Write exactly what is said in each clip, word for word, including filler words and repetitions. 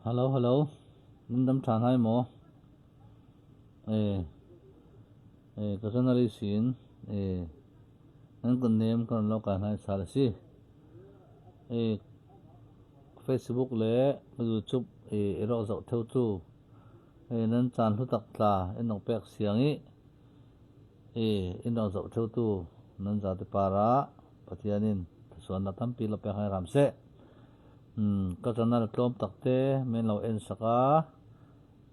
Hello, hello. Nan dam ṭha hnai maw? Eh, eh, ka channel i sin, eh, nan kut nem ka rawn lo kai hnai sa la si. Eh, Facebook leh ka YouTube, eh, i rawk zauh theutu, eh, nan chan hlu tak tla in nawk pek siang i, eh, in rawk zauh theutu nan zate parah Pathianin thusuanna tampi la pek hai ram seh. Hmm, ka channel tlawm tak te min lo en sak a,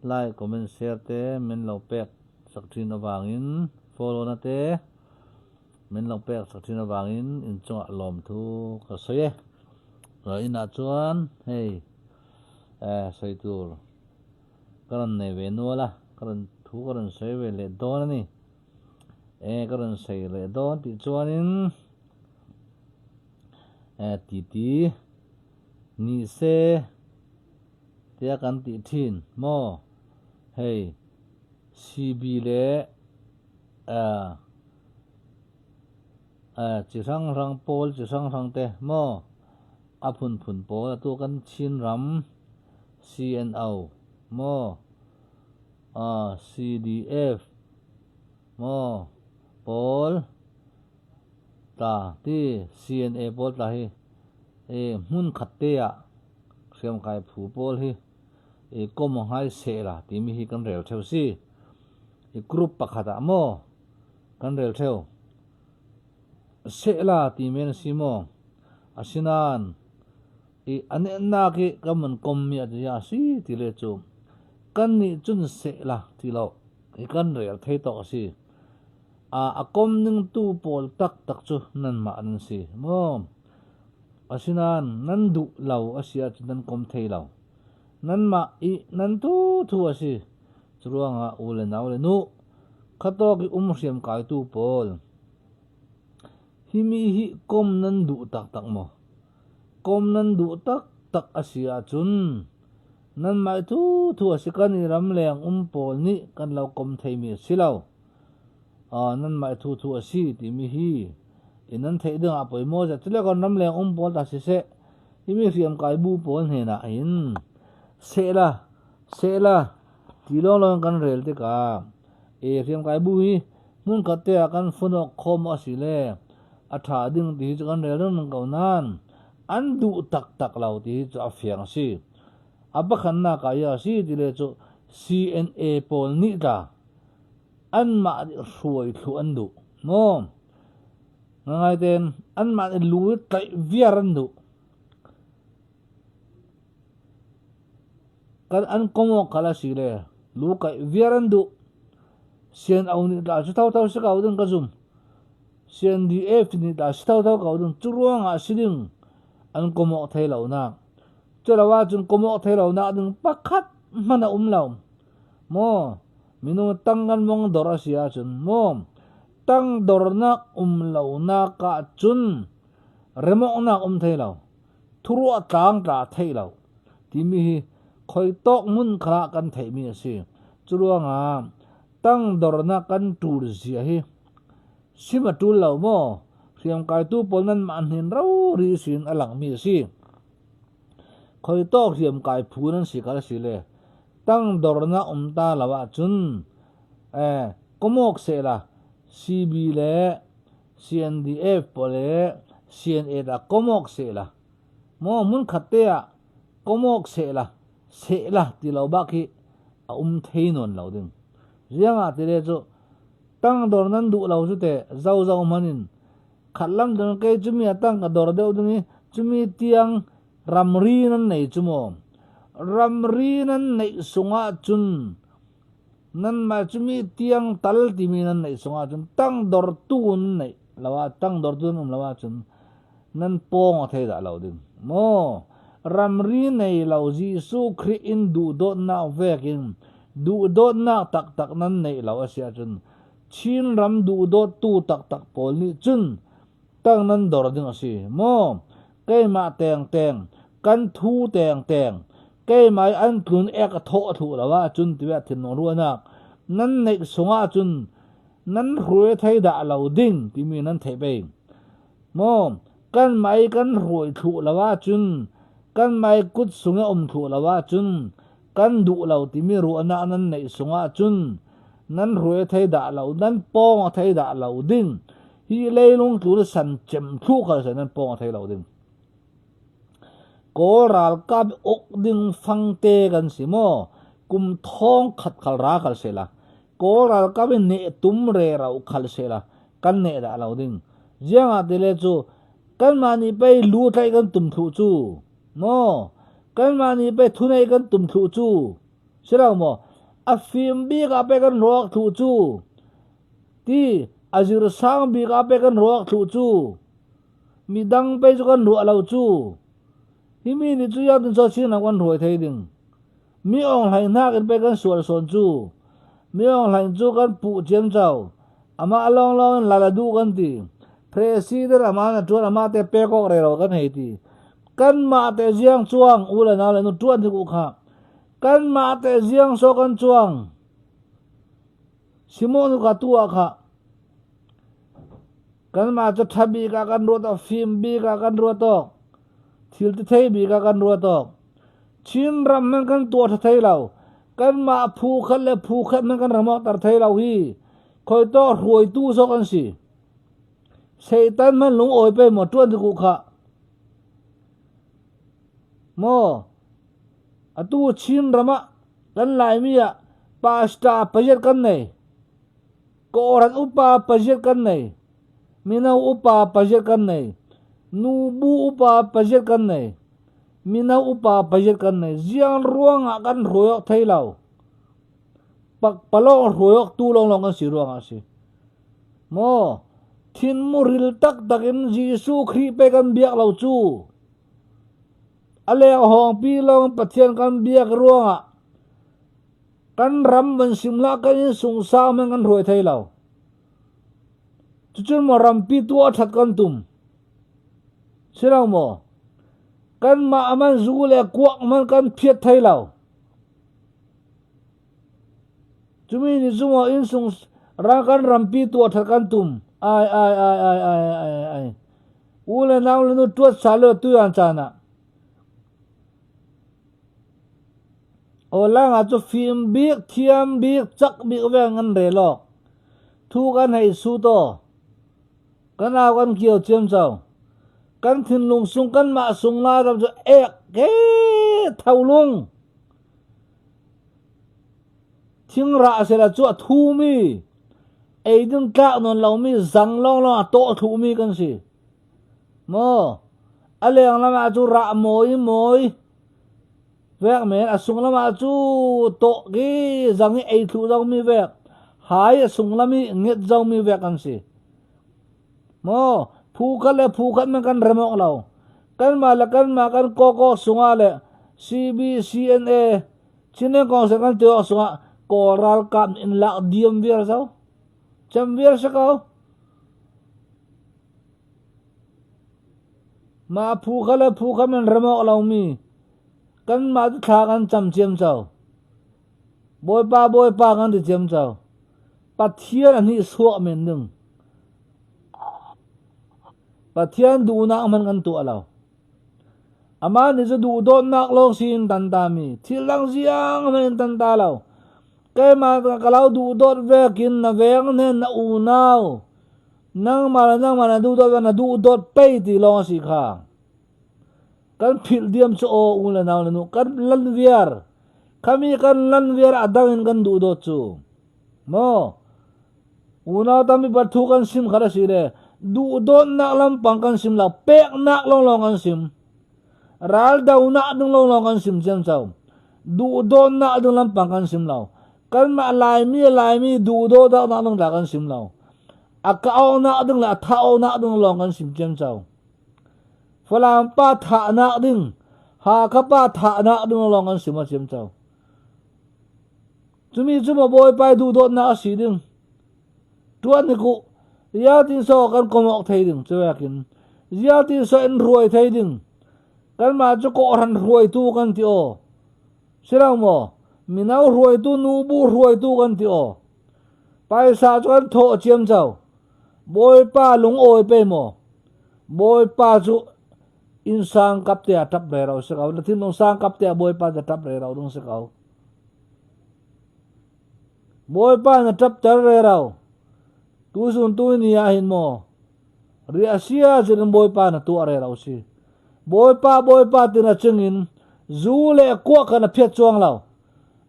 like, comment, share te min lo pek sak ṭhin avangin, follow na te min lo pek sak ṭhin avangin in chungah lawmthu ka sawi e. Inah chuan hei, eh, sawi tur ka rawn nei ve nual a, ka rawn thu ka rawn sawi ve leh dawn a ni. Eh, ka rawn sawi leh dawn tih chuanin, eh, titi ni se tia kan tih ṭhin maw? Hei, C B leh, eh, eh, chi hrang hrang pawl, chi hrang hrang te maw? A phun phun pawl, a tu kan Chin ram C N O maw? Ah, C D F maw? Pawl tla ti, C N A pawl tla hi, eh, hmun khat te ah hriamkai phu pawl hi, eh, kawm a ngai seh la tih mi hi kan rel theuh si. Eh, group pakhat ah maw kan rel theuh. Seh la tih mai a si maw? Asinan, i, a nehnak i kan man kawm mi a ti a si ti le chu, kan nih chun seh la ti lo, i, kan rel thei tawk a si. A, a kawm ningtu pawl tak tak chu nanmah nan si maw? Asinan nan duh lo a si a chu nan kawm thei lo. Nanmah i, nan thu thu a si. Churuangah u le nau le nu, khatawk i um hriamkaitu pawl, hi mi hi kawm nan duh tak tak maw? Kawm nan duh tak tak a si a chun, nanmah i thu thu a si, kan i ram leng um pawl nih kan lo kawm thei mi a si lo. A, nanmah i thu thu a si tih mi hi i nan theih dingah a pawimaw zet. Chule kan ram leng um pawl ta si seh, hi mi hriamkai bu pawl hnenah hin seh la, seh la tih lawng lawng kan rel tikah, e, hriamkai bu hi hmun khat te ah kan fun awk khawm a si le a ṭha ding tih hi chu kan rel ringring ko nan, an duh tak tak lo tih hi chu a fiang a si. A pakhatnakah hi a si ti le chu C N A pawl nih tla anmah hruai thluh an duh maw? Ngaingai ten anmah lu tlaih viar an duh. Kan an kawm awk kha la si le, lu kaih viar an duh. C N O nih tla si tho tho si kau ding ka zum. C N D F nih tla si tho tho kau ding, chu ruangah si ding an kawm awk thei lo nak. Chu lo a chun kawm awk thei lo nak ding pakhat hman a um lo. Maw? Minung tang kan mawng dawr a si a chun maw? Tang dawrnak um lo nakah chun remawknak um thei lo. Thuruah tlang tla thei lo tih mi hi khawi tawk hmun khalah kan theih mi a si. Chu ruangah tang dawrna kan ṭul zia hi sim a ṭul lo maw? Hriamkaitu pawl nanmah hnen rori sin a lang mi a si. Khawi tawk hriamkai phu nan si kha la si le, tang dawrna um ta lo ah chun, eh, kawm awk seh la, C B le C N D F pawl le C N A ta kawm awk seh la. Maw, hmun khat te ah kawm awk seh la, seh la ti lo bak hi a um thei nawn lo ding. Ziangah ti le chu, tang dawr nan duh lo chu te, zo zo hmanin, khat lam dang kei chu mi a tang ka dawr deuh ding i, chu mi tiang ramri nan nei chu maw? Ramri nan neih sungah chun, nanmah chu mi tiang tal ti mi nan neih sungah chun, tang dawrtu nan neih lo a, tang dawrtu nan um lo a chun, nan pawng a thei dah lo ding. Maw? Ramri nei lo, Jesu Khrih in duhdawtnak vekin duhdawtnak tak tak nan neih lo a si a chun, Chin ram duhdawttu tak tak pawl nih chun tang nan dawr ding a si. Maw? Keimah teng teng, kan thu teng teng, keimah i an tlun ek a thawh thluh lo a chun ti ve, thinlung ruahnak nan neih sungah chun nan hruai thei dah lo ding ti mi nan theih pei. Maw? Kanmah i kan hruai thluh lo a chun Kanmah i kut sungah om thluh lo ahcun kan duh lo timi ruahnak nan neih sungah cun nan hruai thei dah lo, nan pawng thei dah lo ding. Hi leilung tlun san cem thluh khal seh nan pawng thei lo ding. Kawl ralkap uk ding fangte kan si maw? Kum thawng khat khal ra khal sehla, Kawl ralkap i neh tum rero khal sehla kan neh dah lo ding. Ziangahtile cu kanmah nih pei lu tlaih kan tum thluh cu maw? Kanmah nih pei thuneih kan tum thluh cu si lo maw? A fim bik ah pei kan ruak thluh cu ti, a zirsang bik ah pei kan ruak thluh cu midang pei cu kan ruah lo cu. Himi nih cu ziangtin so Chin ram kan hruai thei ding? Min Aung Hlaing hnakin pei kan sual sawn cu. Min Aung Hlaing cu kan puh ciamco. Amah lawnglawng in la la duh kan ti. President amah na ṭuan, amah te pek awk rero kan hei ti. Kanmah te ziang cuang, u le nau le nu ṭuan hnik uh kha. Kanmah te ziang so kan cuang. Simon kha tu ah kha kanmah cu ṭha bik ah kan ruat awk, fim bik ah kan ruat awk, thil ti thei bik ah kan ruat awk. Chin ram hmanh kan tuah ṭha thei lo. Kanmah phu khat le phu khat hmanh kan remawkter thei lo hi. Khuitawk hruaitu so kan si. Satan hmanh lungawi pei maw, ṭuan ti kuh kha. Maw, atu Chin ram ah kan Laimi ah pasta paziat kan nei. Kawhhran upa paziat kan nei. Mino upa paziat kan nei. Nubu upa paziat kan nei. Mino upa paziat kan nei. Ziang ruangah kan hruai awk thei lo. Pakpalawng hruai awk tu lawnglawng kan si ruangah a si. Maw, thinmu ril taktak in Jesuh Khrih pei kan biak lo cu. A leng hawngpi lawng Pathian kan biak ruangah kan ram van sim hlah, kan innsungsang hmanh kan hruai thei lo. Cucun maw rampi tuah ṭhat kan tum? Si lo maw? Kanmah hmanh zu le kuak hmanh kan phiat thei lo. Cumi nih cu maw innsung ram, kan rampi tuah ṭhat kan tum? Ai, ai, ai, ai, ai, ai, ai. U le nau le nu ṭuat sal le tu yan caan ah. Aw, langa cu fim bik, thiam bik, cak bik veng kan rel awk. Thu kan hei sut aw. Kan au kan kio ciamco. Kan thinlung sung, kanmah sung lai ram cu ek ke tho lung. Thingrah sehla cu a thumi, ei ding tlak nawn lomi, zang lawnglawng a tawh thluhmi kan si. Maw, a lenglam ah cu rah mawi mawi vek men, a sunglam ah cu tawh ki zang i ei thluh zomi vek, hai a sunglam i nget zomi vek kan si. Maw, phu khat le phu khat man kan rem awk lo. Kanmah le kanmah kan kawkaw sungah le C B C N A, Chin Kawng Sen kan ti awk sungah Kawl ralkap in lak diam viar zo. Cem viar si ko. Mah phu khat le phu khat man rem awk lomi, kanmah cu thla kan cam ciamco. Bawipa, Bawipa kan ti ciamco. Pathian a hnihsuak men ding. Pathian duhnak hmanh kan tuah lo. Amah nih cu duhdawtnak lawng si in tanta mi, thil dang ziang hmanh in tanta lo. Keimah ka lo duhdawt vekin na veng hnen na unau, nangmah le nangmah na duhdawt vek, na duhdawt pei ti lawng a si kha. Kan philh diam cu aw, u le nau le nu, kan lan viar. Khami kan lan viar a dang in kan duhdawt cu. Maw, unau tampi pal thu kan sim khat a si le, duhdawtnak lampang kan sim lo, peknak lawnglawng kan sim. Raldonak ding lawnglawng kan sim ciamco. Duhdawtnak ding lampang kan sim lo. Kanmah Laimi, Laimi duhdawtnak ding tla kan sim lo. A kah awknak ding le a thah awknak ding lawng kan sim ciamco. Falam pa thahnak ding, Hakha pa thahnak ding lawng kan sim a ciamco. Cumi cu maw Bawipa i duhdawtnak a si ding? Ṭuan hnik uh. Ziatin so kan kawm awk thei ding, cuvekin ziatin so in hruai thei ding? Kanmah cu kawhhran hruaitu kan ti aw. Si lo maw? Mino hruaitu, nubu hruaitu kan ti aw. Paisa cu kan thawh ciamco. Bawipa lungawi pei maw? Bawipa cu Inn sang kapte a ṭap rero si ko, na thinlung sang kapte a Bawipa na ṭap rero ding si ko. Bawipa na ṭapter rero. Tu sun tu ni a hin maw, riahsia zin Bawipa na tuah rero si. Bawipa, Bawipa tina cingin zu le kuak kha na phiat cuang lo.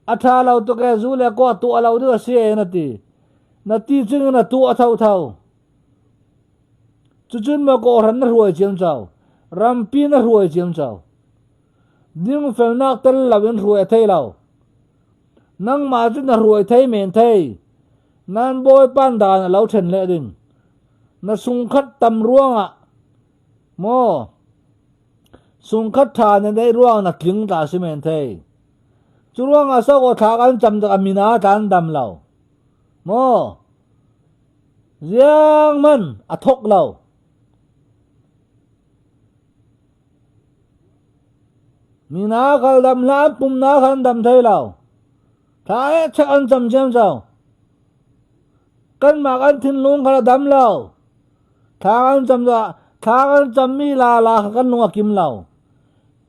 A ṭha lo tuk e, zu le kuak tuah lo ding a si e na ti. Na ti cingin na tuah thotho. Cucun maw kawhhran na hruai ciamco, rampi na hruai ciamco. Dingfelnak tel loin hruai a thei lo. Nangmah cu na hruai thei men thei. Nan Bawipa dan a lo ṭhen leh ding. Na sungkhat tam ruangah maw, sungkhat ṭha na neih ruangah na tling ta si men thei. Cu ruangah so ko thla kan cam tak a mina tlan dam lo. Maw, ziangman a thok lo. Mina khal dam hlah, an pumna khan dam thei lo. Thla e chak an cam ciamco. Kanmah kan thinlung khal a dam lo. Thla kan cam, thla kan cammi lala kha kan lung a kim lo.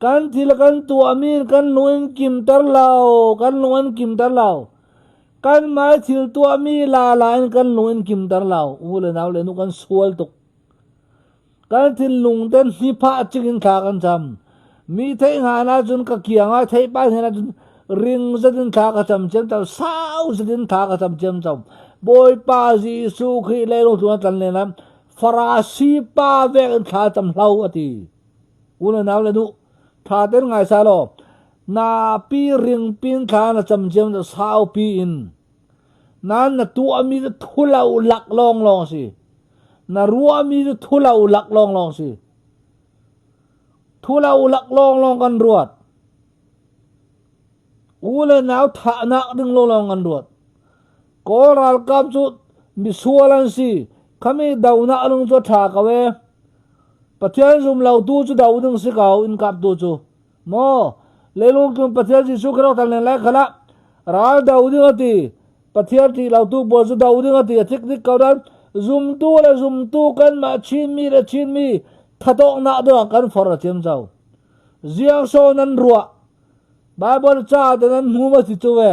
Kan thil kan tuahmi in kan lung in kimter lo, kan lung in kimter lo. Kanmah thil tuahmi lala in kan lung in kimter lo. U le nau le nu kan sual tuk. Kan thinlung ten hni phah cingin thla kan cam. Mi theih hna ahcun ka kiangah theih pah hna ahcun ring zetin thla ka cam ciamco, sau zetin thla ka cam ciamco. Bawipa Jesuh Khrih leilung tlun a tlan lehlam Farasi pa vekin thla cam hlo a ti. U le nau le nu, ṭha tein ngaisa law, napi ringpi in thla na cam ciamco saupi in. Nan na tuahmi cu thu lo lak lawnglawng a si. Na ruahmi cu thu lo lak lawnglawng a si. Thu lo lak lawnglawng kan ruat. U le nau thahnak ding lawnglawng kan ruat. Kawl ralkap cu misual an si. Khami donak ding cu a ṭha ko e. Pathian zum lo tu cu do ding si ko, inn kap tu cu. Maw, leilung tlun Pathian Jesuh Khrih a rak tel len lai khalah ral do ding a ti. Pathian ṭih lo tu pawl cu do ding a ti, a tik tik ko dan. Zumtu le zumtu kanmah Chinmi le Chinmi thatawknak dingah kan forh a ciamco. Ziang so nan ruah. Baibal caah te nan hmu maw ti cu ve.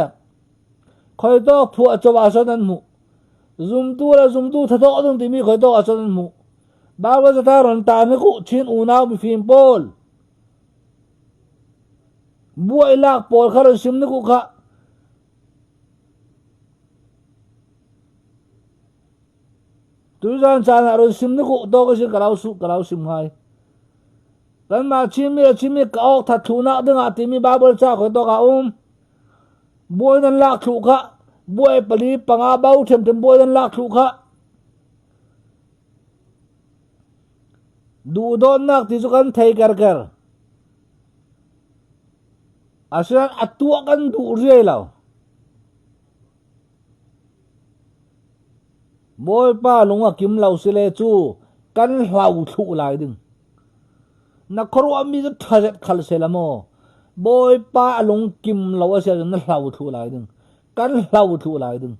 Khuitawk phuah co ah so nan hmuh. Zumtu le zumtu thatawk ding timi khuitawk ah so nan hmuh. Baibal caah ron ta nik uh, Chin unau mifim pawl. Buailak pawl kha ron sim nik uh kha. Tuizan caan ah ron sim nik uh tawk ihsin ka lo su-, ka lo sim hai. Kanmah Chinmi le Chinmi ka awk that thluhnak dingah timi Baibal ca khuitawk ah um. Buai nan lak thluh kha, buai pali panga bo ṭhiamṭhiam buai nan lak thluh kha. Duhdawtnak ti cu kan thei kerker. Asinan a tuah kan duh riai lo. Bawipa lung a kim lo si le cu kan hlau thluh lai ding. Na khuaruahmi cu ṭha zet khal sehla maw, Bawipa a lung kim lo a si ahcun na hlau thluh lai ding. Kan hlau thluh lai ding.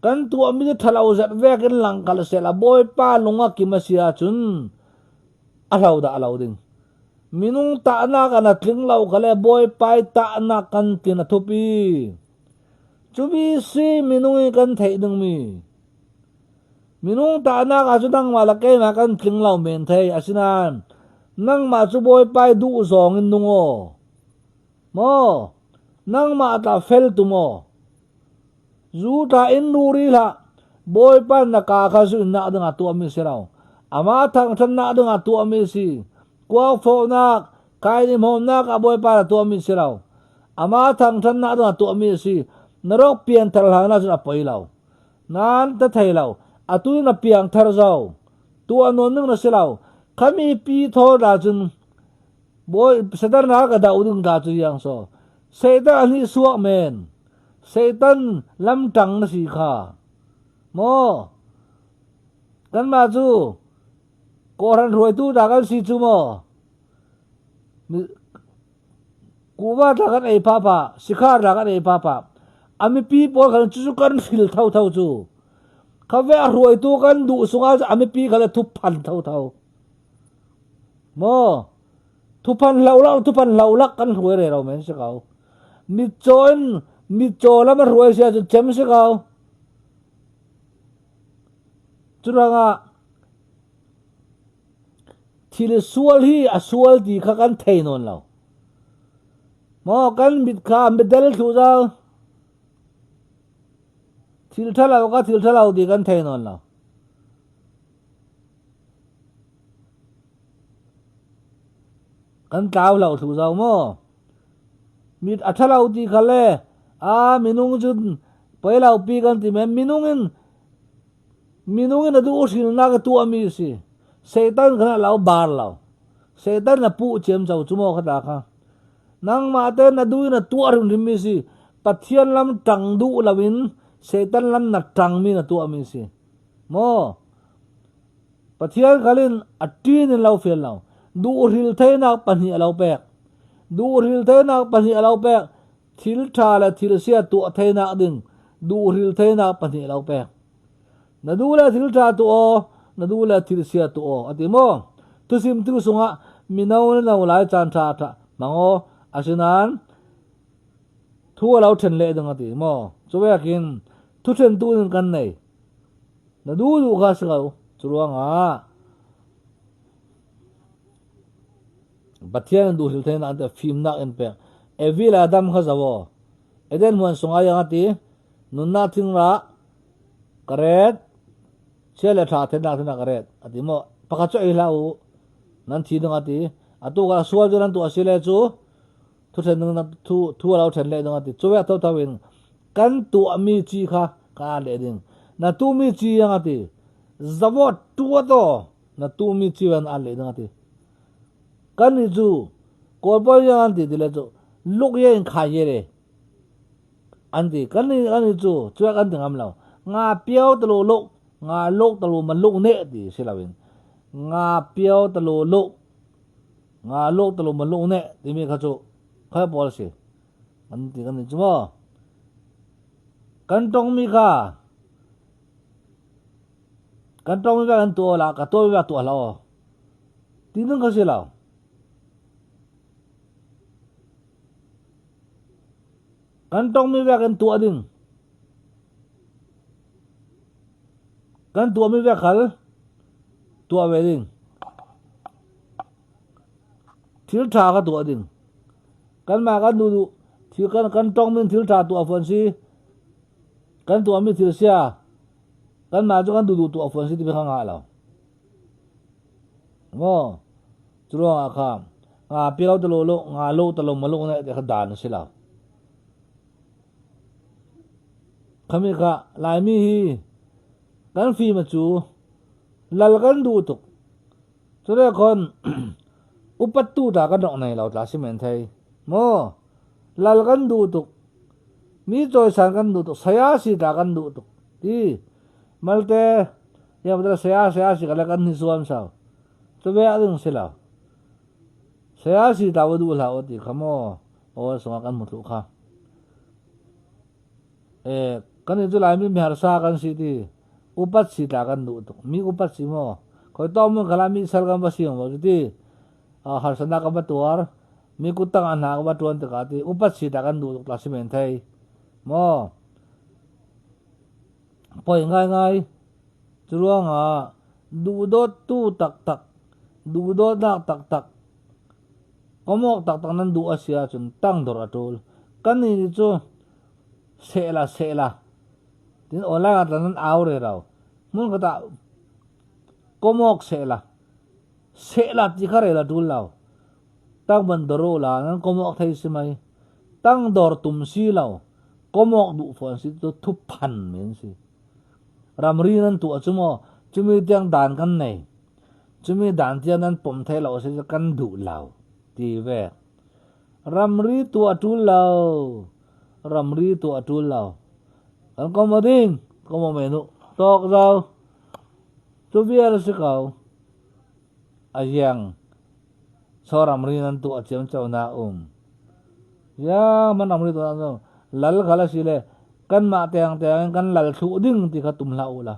Kan tuahmi cu ṭha lo zet vekin lang khal sehla Bawipa lung a kim a si ahcun a hlo dah lo ding. Minung tahnak ah na tling lo khal le Bawipa ih tahnak kan tlin a thupi. Cumi si minung ih kan theih dingmi. Minung tahnak ah cu nangmah le keimah kan tling lo men thei, asinain nangmah cu Bawipa ih duh zawng in nung aw. Maw, nangmah tla fel tum aw. Zu tla in ruri hlah. Bawipa in na kaa kha zuihnak dingah tuahmi si lo. Amah thangṭhatnak dingah tuahmi si. Kuak fawhnak, kaihni hmawmnak ah Bawipa na tuahmi si lo. Amah thangṭhatnak dingah tuahmi si. Na rak pianthar hlan ahcun a poi lo. Nan ta thei lo. Atu na piangthar zo. Tuah nuam ning na si lo. Khami pi thaw ahcun Bawi, Satan ral ka doh ding ta cu ziang so. Satan a hnihsuak men. Satan lamṭang na si kha. Maw? Kanmah cu kawhhran hruaitu ta kan si cu maw? Mi, kuva ta kan ei phapha, sikhar ta kan ei phapha. A mipi pawl khan cucu kan hril thotho cu. Khaveh a hruaitu kan duh sungah a mipi kha le thuphan thotho. Maw, thuphan hloh lak, thuphan hloh lak kan hruai rero men si ko. Mitcaw in, mitcaw lam a hruai sia cun cem si ko. Curuangah thil sual hi a sual ti kha kan thei nawn lo. Maw, kan mit kha a mit del thluh zo. Thil ṭha lo kha thil ṭha lo ti kan thei nawn lo. Kan tlau lo thluh zo maw? Mit a ṭha lo ti kha le, a, minung cun poi lo pi kan ti men, minung in, minung in a duh hrilnak a tuahmi si. Satan kha na lo bar lo. Satan na puh ciamco cu maw kha ta kha. Nangmah te na duh in a tuah hrimhrim mi si. Pathian lam ṭang duh lo in Satan lam na ṭangmi na tuahmi si. Maw? Pathian khal in a ṭin in lo fial lo. Duh hril theinak pahnih a lo pek. Duh hril theinak pahnih a lo pek. Thil ṭha le thil sia tuah theinak ding duh hril theinak pahnih a lo pek. Na duh le thil ṭha tuah aw, na duh le thil sia tuah aw, a ti maw? Thusim tu sungah mino le no lai caan ṭha ṭha hmang aw. Asinain thu a lo ṭhen leh ding a ti maw? Cuvekin thuṭhentu in kan nei. Na duhduh kha si ko. Curuangah Pathian in duh hril theinak in fimnak in pek. Evi le Adam kha zoh aw. Eden huan sungah ziang a ti, nunnak thingrah ka ret, sia le ṭha theinak thingrah ka ret, a ti maw? Pakhat cu ei hlah uh, nan thi ding a ti. Atu kha sual cu nan tuah a si le cu, thu ṭhen ding, thu, thu a lo ṭhen leh ding a ti. Cuvek thotho in kan tuahmi ci kha kan at leh ding. Na tuhmi ci ziang a ti. Zoh aw, tuat aw, na tuhmi ci ve an at leh ding a ti. Kannih cu Kawl pawl ziang an ti ti le cu, luk ye in khai ye le an ti. Kannih, kannih cu cuvek an ti ngam lo. Nga piau talu luk, nga luk talu ma luk neh ti si lo in, nga piau talu luk, nga luk talu ma luk neh timi kha cu kha pawl si. Kan ti, kan ti cu maw? Kan ṭongmi kha, kan ṭongmi vek kan tuah aw la, ka tuahmi vek tuah hlah aw. Ti ding kha si lo. Kan ṭongmi vek kan tuah ding. Kan tuahmi vek khal tuah ve ding. Thil ṭha kha tuah ding. Kanmah kan duhduh, thil kan, kan ṭongmi in thil ṭha tuah fawn si. Kan tuahmi thil sia, kanmah cu kan duhduh tuah fawn si timi kha ngah lo. Maw? Curuangah kha, nga piau talu luk, nga luk talu ma luk neh ti kha dan a si lo. Khami kha, Laimi hi kan fim a cu lal kan duh tuk. Cule khawn upattu ta kan rawk nei lo tla si men thei. Maw? Lal kan duh tuk. Mi cawisan kan duh tuk. Saya si ta kan duh tuk. Ti. Malte, ya, saya, saya si ka le kan ni suam sau. Cuvek ding si lo. Saya si ta va duh hlah aw ti kha maw? Aw, sungah kan hmu thluh kha. Eh, kannih cu Laimi mi harsa kan si ti, upat si tla kan duh tuk. Mi upat si maw? Khawi tawng mun khalah mi sal kan va si maw ti, ah, harsatnak kan va tuar, mi kuttang a hna kan va ṭuan tikah ti, upat si tla kan duh tuk tla si men thei. Maw? Poi ngaingai. Curuangah duhdawttu taktak, duhdawtnak taktak, komawk taktak nan duh a si ahcun tangdor a ṭul. Kannih cu sehla, sehla tin online ah tla nan au rero. Hmunkhat ah komawk sehla, sehla ti kha rel a ṭul lo. Tangban dor uhla nan komawk thei si mai. Tangdor tum si lo. Komawk duh fawn si cu thuphan men si. Ramri nan tuah cu maw, cumi tiang dan kan nei. Cumi dan tiang nan pom thei lo a si cu kan duh lo ti ve. Ramri tuah ṭul lo. Ramri tuah ṭul lo. Kan kom aw ding, kom aw men uh. Tawk zo. Cu vial a si ko. A ziang. Saw ramri nan tuah a ciamco na um. Ziang man ramri tuah na um. Lal khal a si le, kanmah tengteng in kan lal thluh ding ti kha tum hlah uhla.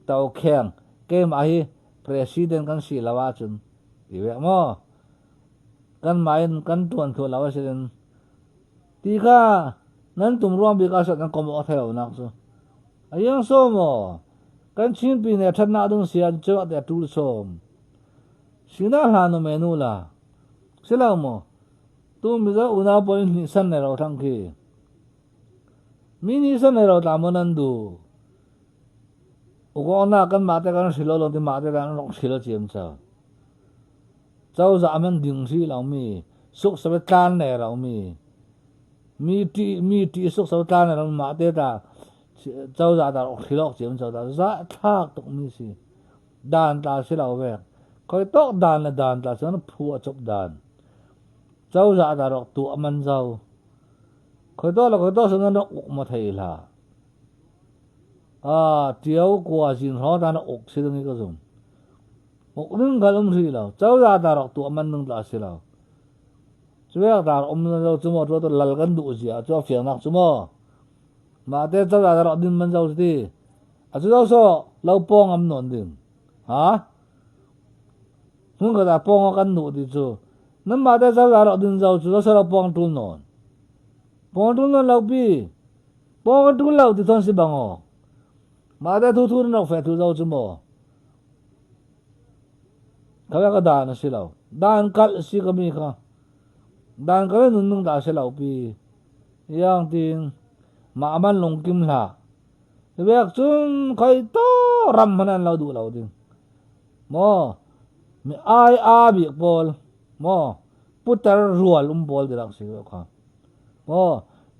Tawkheng, keimah hi president kan si lo ahcun, ti vek maw? Kanmah in kan ṭuan thluah lo a si in ti kha nan tum ruang bik a sawt nan kawm awk thei lo nak chu. A ziang sawm aw, kan Chinpi ne ṭhatnak ding si a cuak te a ṭul sawm. Sinah hlan aw menu la si lo maw? Tu Mizo unau pawl in hnihsan nei lo thlang khi. Mi hnihsan nei lo tla maw nan duh? Uk awknak kanmahte kan hrilh lo ti mahte kan rak hrilh lo ciamco. Cozah man ding hri lo mi, suksa tlan nei lo mi, mi ṭih, mi ṭih suksa tlan nei lo mi mahte ta cozah ta rak hrilh awk ciamco ta zahthlak tuk mi si. Dan tla si lo vek. Khuitawk dan le dan tla si nan phu a cop dan. Cozah ta rak tuah man zo. Khuitawk le khuitawk si nan rak uk maw thei hlah. A, ṭio kua zin hrawng ta na uk si ding hi ka zum. Uk ding kal um hri lo. Cozah ta rak tuah man ding tla si lo. Cuek ta rak um zo cu maw, tua tu lal kan duh zia, cu a fiangnak cu maw. Mahte cozah ta rak din man zo ti. A cu zo sawh, lo pawng am nawn ding. Ha? Hmun khat ah pawng a kan duh ti cu. Nanmahte cozah rak din zo cu, zo sawh lo pawng ṭul nawn. Pawng ṭul nawn lo pi. Pawng a ṭul lo ti thawn si bang aw. Mahte thu thu nan rak feh thu zo cu maw. Kha vek a dan a si lo. Dan kalh a si ka mi kha. Dan kalh a nunning ta a si lo pi. Yang ting mah man lungkim hlah. Hi vek cun khuitawk ram hmanh an lo duh lo ding. Maw, mi ai a bik pawl. Maw, putar rual um pawl dirak si vek kha. Maw,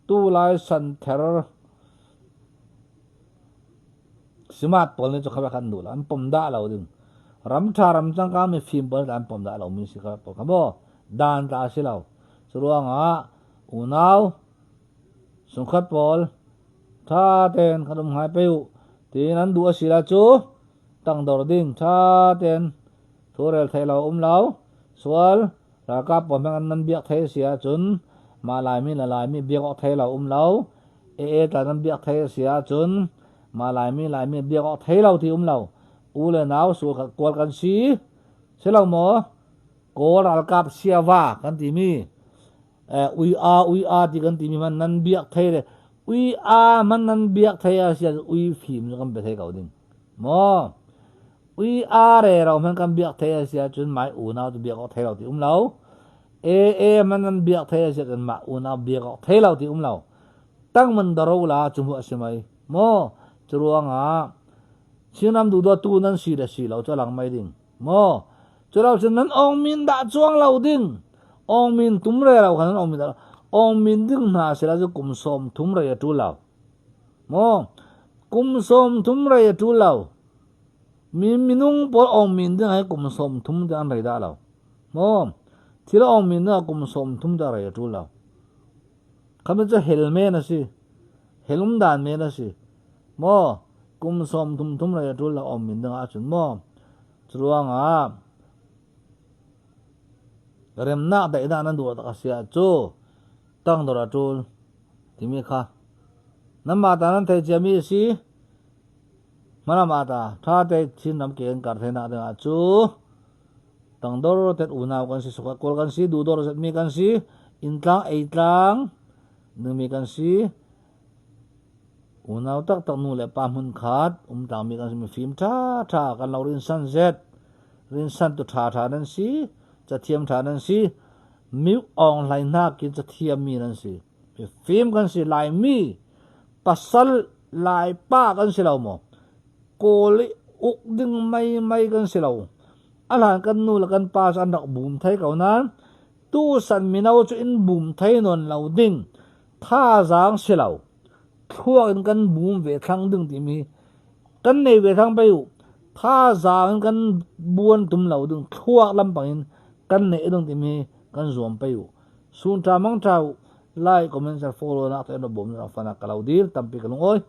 tu lai san ther simat pawl nih cu kha vek an duh lo, an pom dah lo ding. Ram ṭha ram cangka mifim pawl nih an pom dah lo mi si kha pawl kha maw, dan tla a si lo. Curuangah unau sungkhat pawl ṭha tein kan um ngai pei uh, tiin an duh a si lai cu tangdor ding ṭha tein thu rel thei lo um lo. Sual ralkap pawl hmanh an nan biak thei a si ahcun, mah Laimi le Laimi biak awk thei lo um lo. Ee tla nan biak thei a si ahcun, mah Laimi, Laimi biak awk thei lo ti um lo. U le nau sual khat kual kan si, si lo maw? Kawl ralkap siava kan timi, eh, ui a, ui a ti kan timi hmanh nan biak thei le, ui a hmanh nan biak thei a si ahcun, ui fim cu kan pe thei ko ding. Maw? Ui a rero hmanh kan biak thei a si ahcun, mah unau tu biak awk thei lo ti um lo. Ee, ee hmanh nan biak thei a si ahcun, mah unau biak awk thei lo ti um lo. Tang man daro la cu hmuh a si mai. Maw? Curuangah Chinram duhduhtu nan si le si lo cu a lang mai ding. Maw? Cu lo cun nan awngmin dah cuang lo ding. Awngmin tum rero kha nan awngmin dah lo. Awngmin ding hna si lo cu kum sawm thum rei a ṭul lo. Maw? Kum sawm thum rei a ṭul lo. Mi, minung pawl awngmin ding ah kum sawm thum te an rei dah lo. Maw? Thil awngmin ding ah kum sawm thum te a rei a ṭul lo. Khami cu hel men a si. Hel um dan men a si. Maw? Kum sawm thum thum rei a ṭul lo awngmin ding ahcun maw? Curuangah remnak daihnak nan duh tak a si ahcun tangdor a ṭul timi kha nanmah ta nan thei ciami a si. Hmanamah ta ṭha tein Chinram ke kan kar theinak dingah cu tangdor tet unau kan si, sungkhat kual kan si, duhdor zetmi kan si, inntlang eitlang dingmi kan si. Unau taktak nu le pa hmunkhat um tlangmi kan si, mifim ṭha ṭha kan lo rinsan zet, rinsantu ṭha ṭha nan si, cathiam ṭha nan si, mi awng hlei hnakin cathiammi nan si, mifim kan si, Laimi pasal Laipa kan si lo maw? Kawl i uk ding maimai kan si lo. A hlan kan nu le kan pa cu an rak bum thei ko nain, tusan mino cu in bum thei nawn lo ding thazaang si lo. Thluak in kan bum ve thlang ding timi kan nei ve thlang pei uh. Thazaang in kan buan tum lo ding thluak lampang in kan neih ding timi kan zuam pei uh. Sun ṭha mang ṭha uh. Like, comment, share, follow nak te na bawm nak fana ka lo dil tampi ka lungawi.